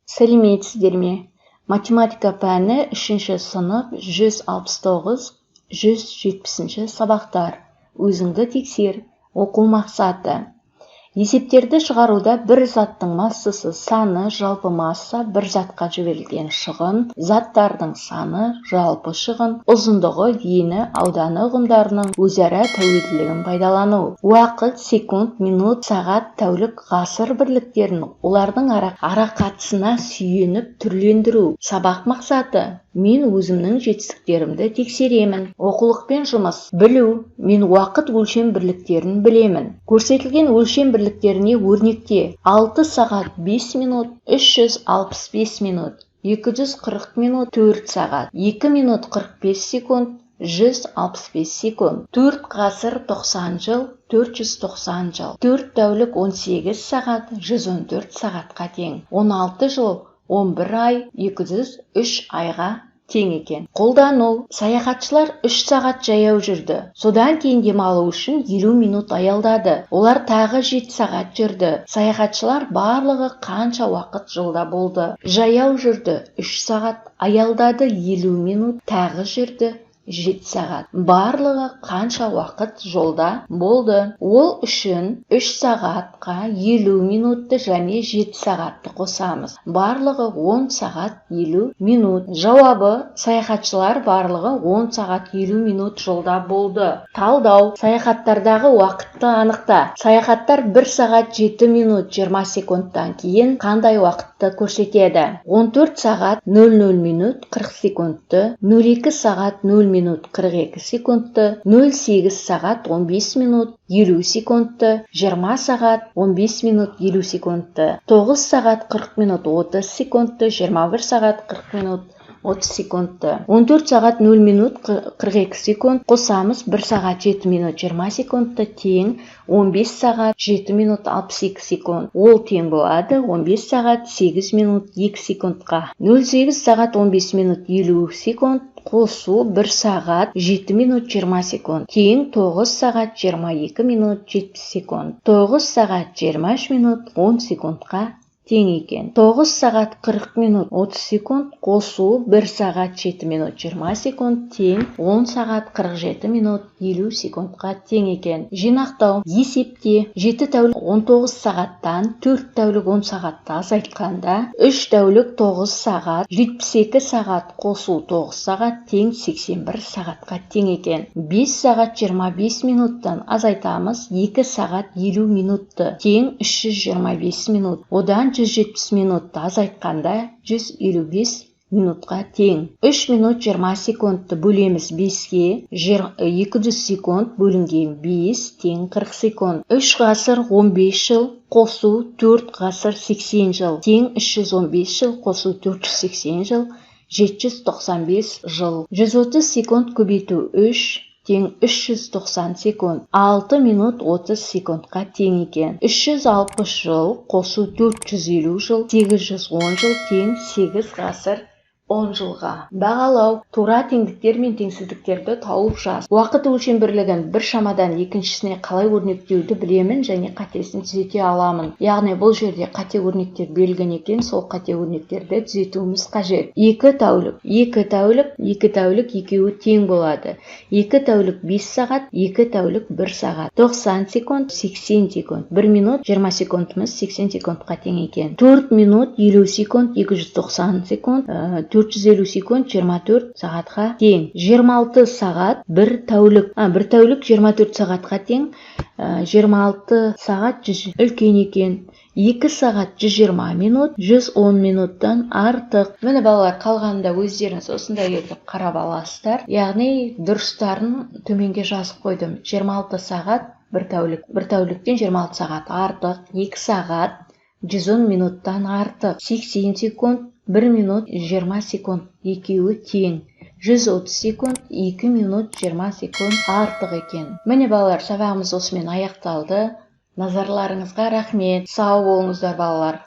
Сәлеметсіздер ме! Математика пәні, үшінші сынып, 169, 170-ші сабақтар. Өзіңді тексер. Оқу мақсаты: есептерді шығаруда бір заттың массасы, саны, жалпы масса, бір затқа жіберілген шығын, заттардың саны, жалпы шығын, ұзындығы, ені, ауданы ұғымдарының өзара тәуелділігін пайдалану, уақыт, секунд, минут, сағат, тәулік, ғасыр бірліктерін олардың арақатысына сүйеніп түрлендіру. Сабақ мақсаты: мен өзімнің жетістіктерімді тексеремін. Оқулықпен жұмыс. Білу: мен уақыт өлшем бірліктерін білемін. Көрсетілген өлшем бірліктеріне өрнекте 6 сағат 5 минут, 365 минут, 240 минут, 4 сағат 2 минут 45 секунд, 165 секунд, 4 ғасыр 90 жыл, 490 жыл, 4 тәулік 18 сағат, 114 сағатқа тең, 16 жыл 11 ай, 203 айға тең екен. Қолдану: саяхатшылар 3 сағат жаяу жүрді, содан кейін демалу үшін 50 минут аялдады. Олар тағы 7 сағат жүрді. Саяхатшылар барлығы қанша уақыт жолда болды? Жаяу жүрді 3 сағат, аялдады 50 минут, тағы жүрді 7 сағат. Барлығы қанша уақыт жолда болды? Ол үшін 3 сағатқа 50 минутты және 7 сағатты қосамыз. Барлығы 10 сағат 50 минут. Жауабы: саяхатшылар барлығы 10 сағат 50 минут жолда болды. Талдау: саяхаттардағы уақытты анықта. Саяхаттар 1 сағат 7 минут 20 секундтан кейін қандай уақытты көрсетеді? 14 сағат 00 минут 40 секундты, 02 сағат 0 минут 42 секундты, 08 сағат 15 минут 50 секундты, 20 сағат 15 минут 50 секундты, 9 сағат 40 минут 30 секундты, 21 сағат 40 минут 30 секундты. 14 сағат 0 минут 42 секунд қосамыз 1 сағат 7 минут 20 секундты тең 15 сағат 7 минут 62 секунд. Ол тең болады 15 сағат 8 минут 2 секундқа. 08 сағат 15 минут 50 секунд қосу 1 сағат 7 минут 20 секунд тең 9 сағат 22 минут 70 секунд. 9 сағат 23 минут 10 секундқа тең екен. 9 сағат 40 минут 30 секунд қосу 1 сағат 7 минут 20 секунд тең 10 сағат 47 минут 50 секундқа тең екен. Жинақтау: есепте 7 тәулік 19 сағаттан 4 тәулік 10 сағатты азайтқанда, 3 тәулік 9 сағат, 72 сағат қосу 9 сағат тең 81 сағатқа тең екен. 5 сағат 25 минуттан азайтамыз 2 сағат 50 минутты, тең 325 минут. Одан 170 минутты азайтқанда, 155 минутқа тең. 3 минут 20 секундты бөлеміз 5-ке, 200 секунд бөлінген 5 тең 40 секунд. 3 ғасыр 15 жыл қосу 4 ғасыр 80 жыл тең 315 жыл қосу 480 жыл, 795 жыл. 130 секунд көбейту 3 тең 390 секунд, 6 минут 30 секундқа тең екен. 360 жыл қосу 450 жыл, 810 жыл тең 8 ғасыр 10 жылға. Бағалау: тура теңдіктер мен теңсіздіктерді тауып жаз. Уақыт өлшем бірлігін бір шамадан екіншісіне қалай өрнектеуді білемін және қатесін түзете аламын. Яғни бұл жерде қате өрнектер берілген екен, сол қате өрнектерді түзетуіміз қажет. 2 тәулік, 2 тәулік, 2 тәулік екеуі тең болады. 2 тәулік 5 сағат, 2 тәулік 1 сағат. 90 секунд, 80 секунд. 1 минут 20 секундымыз 80 секундқа тең екен. 4 минут 50 секунд, 290 секунд, 450 секунд 24 сағатқа тең. 26 сағат бір тәулік, бір тәулік 24 сағатқа тең. 26 сағат 100 үлкен екен. 2 сағат 120 минут 110 минуттан артық. Міне, балалар, қалғанында өздеріңіз осындай етіп қарап аласыздар. Яғни дұрыстарын төменге жазып қойдым. 26 сағат бір тәулік, бір тәуліктен 26 сағат артық, 2 сағат 110 минуттан артық, 80 секунд 1 минут 20 секунд екеуі тең, 130 секунд 2 минут 20 секунд артық екен. Міне, балалар, сабағымыз осымен аяқталды. Назарларыңызға рахмет. Сау болыңыздар, балалар.